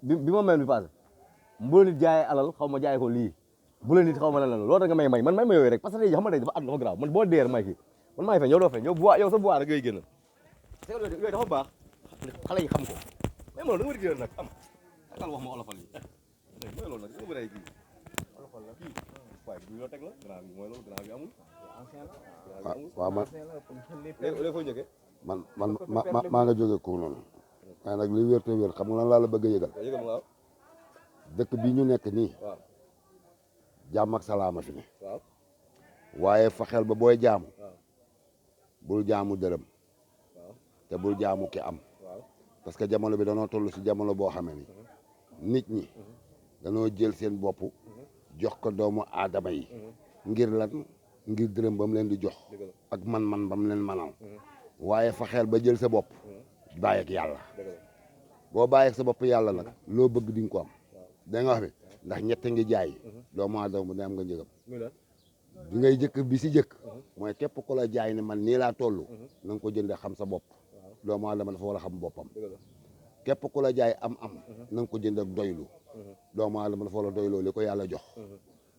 bi ma mel bi passé bu la nit jaayee alal xaw ma jaayee ko lii bu la nit xaw ma lan la loolu da nga may man may ma yooyu rek parce que tey xam nga tey dafa àdduna dafa grave man boo deer may kii man maa ngi feeñ yow doo feeñ yow sa bois rek ngay génn yooyu dafa baax xale yi xam ko mais moom da nga war a génn nag am akal wax ma olofal yi mooy loolu nag da nga bëri ay kii olofal la kii waaye bi loo teg la grand bi mooy loolu grand bi amul waaw man léegi foo njëkkee man maa nga jóge ko noonu waaye nag li wér te wér xam nga lan laa la bëgg a yëgal dëkk bi ñu nekk nii waaw jàmm ak salaama fi ne waaw waaye fexeel ba booy jaamu bul jaamu dërëm te bul jaamu ki am parce que jamono bi danoo toll si jamono boo xamee ni nit ñi danoo jël seen bopp jox ko doomu aadama yi ngir lan ngir dërëm ba mu leen di jox ak man-man ba mu leen manal waaye fexeel ba jël sa bopp bàyyi ak yàlla boo bàyyi ak sa bopp yàlla nag loo bëgg di nga ko am da nga wax bi ndax ñett ngi jaay doomu aadama bu ne am nga njëgam di ngay jëkk bi si jëkk mooy képp ku la jaay ne man nii laa toll na nga ko jënde xam sa bopp doomu aadama dafa war a xam boppam képp ku la jaay am na nga ko jënd ak doylu doomu aadama dafa war a doyloo li ko yàlla jox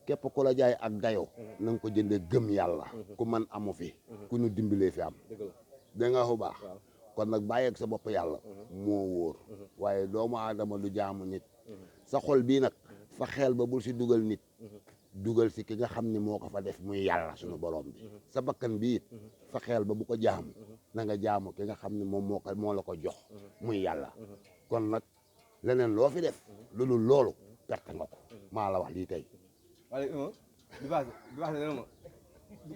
képp ku la jaay ak dayo na nga ko jënde gëm yàlla ku man amu fi ku ñu dimbalee fi am da nga bu baax kon nag bàyyi ak sa bopp yàlla moo wóor waaye doomu aadama du jaamu nit sa xol bii nag fa xeel ba bul si dugal nit dugal si ki nga xam ne moo ko fa def muy yàlla suñu borom bi sa bakkan bi it fa xeel ba bu ko jaamu na nga jaamu ki nga xam ne moom moo la ko jox muy yàlla kon nag leneen loo fi def loolu loolu perte nga ko maa la wax lii tey waaye bi baax dana ma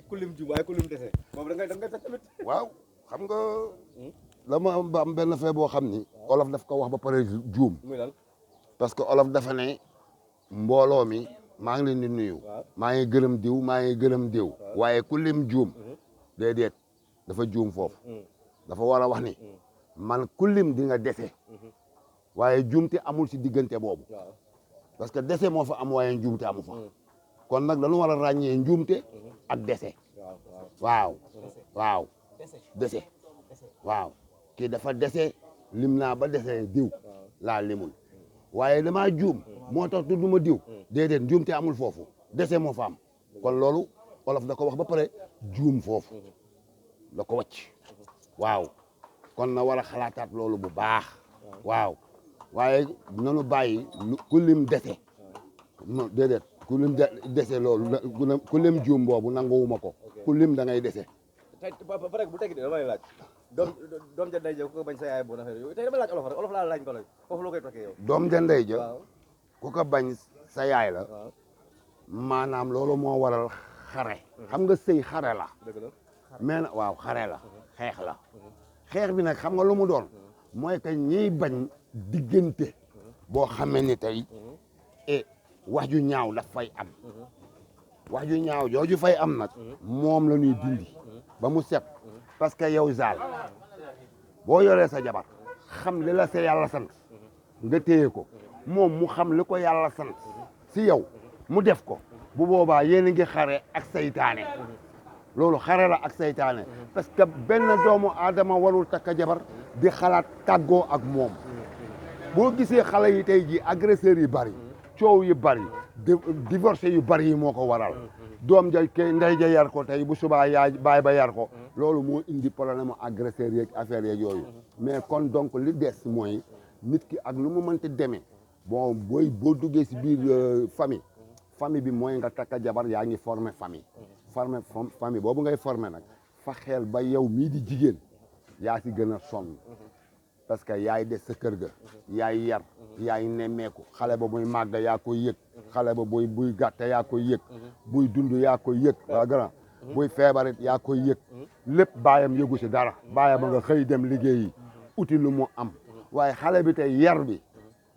ku lim jub waaye ku lim dese boobu da ngay fekk tamit waaw xam nga la ma am benn fee boo xam ni olof daf ko wax ba pare juum muy lan parce que olof dafa ne mbooloo mi maa ngi leen di nuyu maa ngi gërëm diw maa ngi gërëm diw waaye ku lim juum déedéet dafa juum foofu dafa war a wax ni man ku lim di nga dese waaye juumte amul si diggante boobu parce que dese moo fa am waaye njuumte amu fa kon nag dañu war a ràññee njuumte ak dese waaw dese waaw kii dafa dese lim naa ba dese diw laa limul waaye damaa juum moo tax tudduma diw déedéet njuumte amul foofu dese moo fa am kon loolu olof da ko wax ba pare juum foofu da ko wàcc waaw kon na war a xalaataat loolu bu baax waaw waaye nanu bàyyi ku lim dese non déedéet ku lim dese loolu ku lim juum boobu nanguwuma ko ku lim da ngay dese tey ba rek bu tekki de damay laaj doom ja ndey ja ku ko bañ sa yaay bon affaire yooyu tey dama laaj olof rek olof laa laaj ko la foofu loo koy tokkee yow doom ja ndey ja ku ko bañ sa yaay la maanaam loolu moo waral xare xam nga sëy xare la mais na waaw xare la xeex la xeex bi nag xam nga lu mu doon mooy que ñiy bañ diggante boo xamee ni tey e wax ju ñaaw daf fay am wax ju ñaaw jooju fay am nag moom la ñuy dindi ba mu set parce que yow zaal boo yoree sa jabar xam li la sa yàlla sant nga téye ko moom mu xam li ko yàlla sant si yow mu def ko bu boobaa yéen a ngi xare ak saytaane loolu xare la ak saytaane parce que benn doomu aadama warul takka jabar di xalaat tàggoo ak moom boo gisee xale yi tey ji agresseurs yi bari coow yi bari divorce yu bari yi moo ko waral doom ja kay ndey ja yar ko tey bu subaa yaay baay ba yar ko loolu moo indi problème agresseurs yeeg affaire yeeg yooyu mais kon donc li des mooy nit ki ak lu mu mënti demee bon boo duggee si biir famille bi mooy nga takka jabar yaa ngi former famille boobu ngay former nag fa xeel ba yow mii di jigéen yaa si gën a sonn parce que yaay des sa kër ga yaay yar yaay nemmeeku xale ba muy màgg yaa koy yëg xale ba buy gàtte yaa koy yëg buy dund yaa koy yëg waa grand buy feebarit yaa koy yëg lépp baayam yëgu si dara baayam a nga xëy dem liggéeyi uti lu mu am waaye xale bi tey yar bi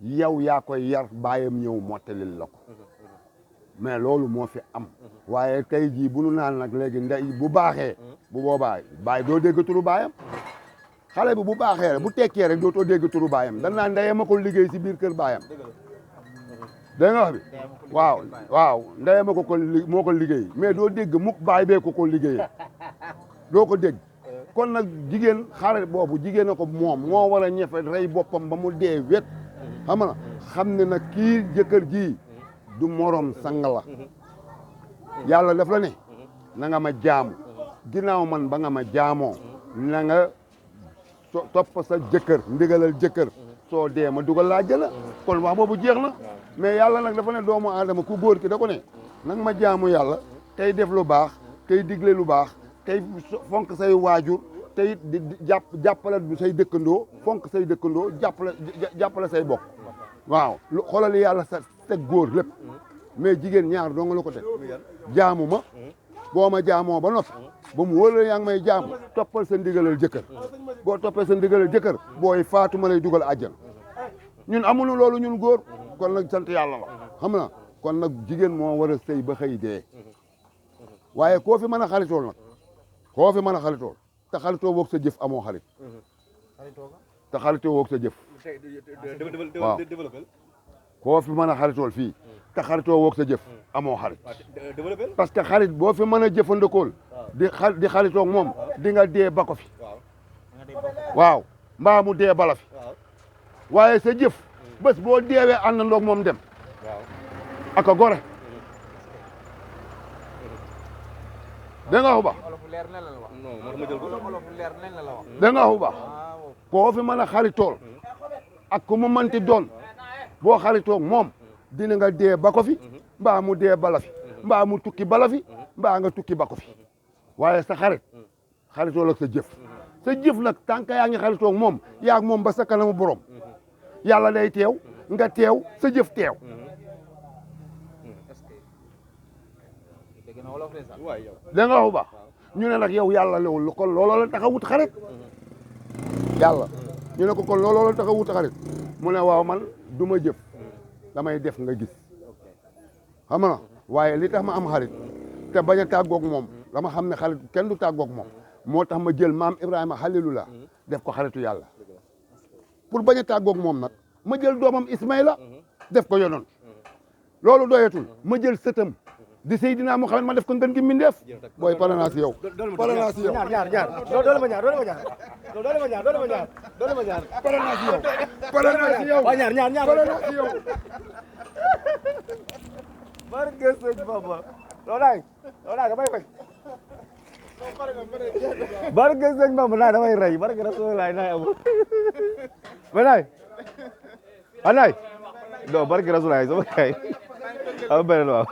yow yaa koy yar baayam ñëw mottalil la ko mais loolu moo fi am waaye tey jii bu nu naan nag léegi ndey bu baaxee bu boobaa baay doo dégg turu baayam xale bi bu baaxee bu tekkee rek dootoo dégg turu baayam dan naa ndeyam a ko liggéey si biir kër baayam dégg nga wax bi waaw ndeyam a ko moo ko liggéey mais doo dégg mukk baay bee ko liggéey doo ko dégg kon nag jigéen xale boobu jigéen a ko moom moo war a ñefe rey boppam ba mu dee wet xam nga xam ne nag kii jëkkër ji du morom sang la yàlla daf la ne na nga ma jaamu ginnaaw man ba nga ma jaamoo na nga topp sa jëkkër ndigalal jëkkër soo dee ma dugal laa jëla kon wax boobu jeex na mais yàlla nag dafa ne doomu aadama ku góor ki da ko ne nag ma jaamu yàlla tey def lu baax tey digle lu baax tey fonk say waajur tey di jàppale say dëkkandoo fonk say dëkkandoo jàppale say bokk waaw lu xoolal yàlla sa teg góor lépp mais jigéen ñaar doo nga la ko teg jaamu ma boo ma jaamoo ba noppi ba mu wóor la yaa ngi may jaamu toppal sa ndigalal jëkkër boo toppee sa ndigalal jëkkër booy faatu ma lay dugal àjjana ñun amuñu loolu ñun góor kon nag sant yàlla la xam na kon nag jigéen moo war a sëy ba xëy dee waaye koo fi mën a xaritool nag koo fi mën a xaritool te xaritoo woog sa jëf amoo xarit te xaritoo woog sa jëf waaw koo fi mën a xaritool fii te xaritoo woog sa jëf amoo xarit parce que xarit boo fi mën a jëfandikool di xaritoog moom di nga dee ba ko fi waaw mbaa mu dee bala fi waaye sa jëf bés boo deewee àndandoog moom dem aka gore dégg nga xuba dégg nga xuba koo fi mën a xaritool ak ku mu manti doon boo xaritoog moom dina nga dee ba ko fi mbaa mu dee bala fi mbaa mu tukki bala fi mbaa nga tukki ba ko fi waaye sa xarit xaritool ak sa jëf nag tànk yaa ngi xaritoog moom yaa ak moom ba sa kanamu borom yàlla day teew nga teew sa jëf teew da nga wax ba ñu ne nag yow yàlla lewul kon looloo la tax a wut xarit yàlla ñu ne ko kon looloo la tax a wut xarit mu ne waaw man du ma jëf damay def nga gis xam nga waaye li tax ma am xarit te bañ a tàggoog moom dama xam ne xarit kenn du tàggoog moom moo tax ma jël maam Ibrahima Xalilullah def ko xaritu yàlla pour bañ a tàggoog moom nag ma jël doomam Ismaïla def ko yonoon loolu doyatul ma jël sëtam di Seydina Muhammad ma def ko ngën gi mindeef booy pare naa si yow pare naa si yow doole ma ñaar pare naa si yow pare naa si yow ñaar pare naa si yow barke sëñ Bamba loolaay damay fay barke sëñ Bamba naa damay rey barke Rasulullah naay amul mais naay do barke Rasulullah sama kay am beneen waaw